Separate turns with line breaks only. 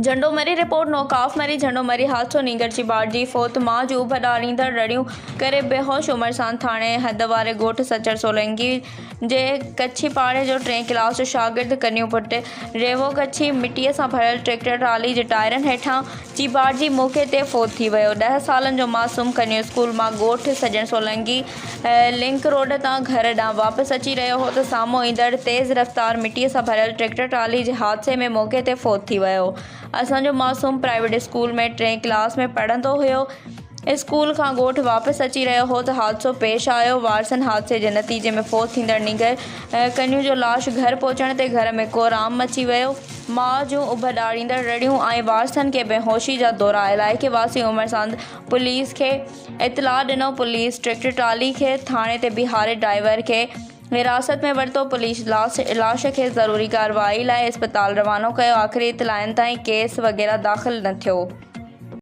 جهنڊو مري، رپورٽ، نوڪاف مري، جهنڊو مري حادثو، نينگر چيڀاٽجي فوت، ماء جون اڀ ڏاريندڙ رڙيون ڪري بيهوش عمرسان ٿاڻي حد واري ڳوٺ سچر سولنگي جي ڪڇي پاڙي جو ٽئين ڪلاس جو شاگرد ڪنيون پٽ ريوو ڪڇي مٽيء سان ڀريل ٽريڪٽر ٽرالي جي ٽائرن هيٺان چيڀاٽجي موقعي تي فوت ٿي ويو ڏهه سالن جو معصوم ڪنيون اسڪول مان ڳوٺ سڄڻ سولنگي لنڪ روڊ تان گهر ڏانهن واپس اچي رهيو هو ته سامهون ايندڙ تيز رفتار مٽيء سان ڀريل ٽريڪٽر ٽرالي جي حادثي ۾ موقعي تي فوت ٿي ويو. اسان جو معصوم پرائيويٽ اسڪول ۾ ٽئين ڪلاس ۾ پڙهندو هيو. اسڪول کان ڳوٺ واپس اچي رهيو هو ته حادثو پيش آيو. وارثن حادثي جي نتيجي ۾ فوت ٿيندڙ نينگر ڪنيون جو لاش گهر پهچڻ تي گهر ۾ ڪهرام مچي ويو. ماء جون اڀ ڏاريندڙ رڙيون ۽ وارثن کي بيهوشي جا دورا علائقي واسين عمر ساند پوليس کي اطلاع ڏنو پوليس ٽريڪٽر ٽرالي کي ٿاڻي تي بيهاري ڊرائيور کي حراست ۾ ورتو پوليس لاش کي ضروري ڪارروائي لاء اسپتال روانو ڪيو آخري اطلاعن تائين ڪيس وغيره داخل نه ٿيو.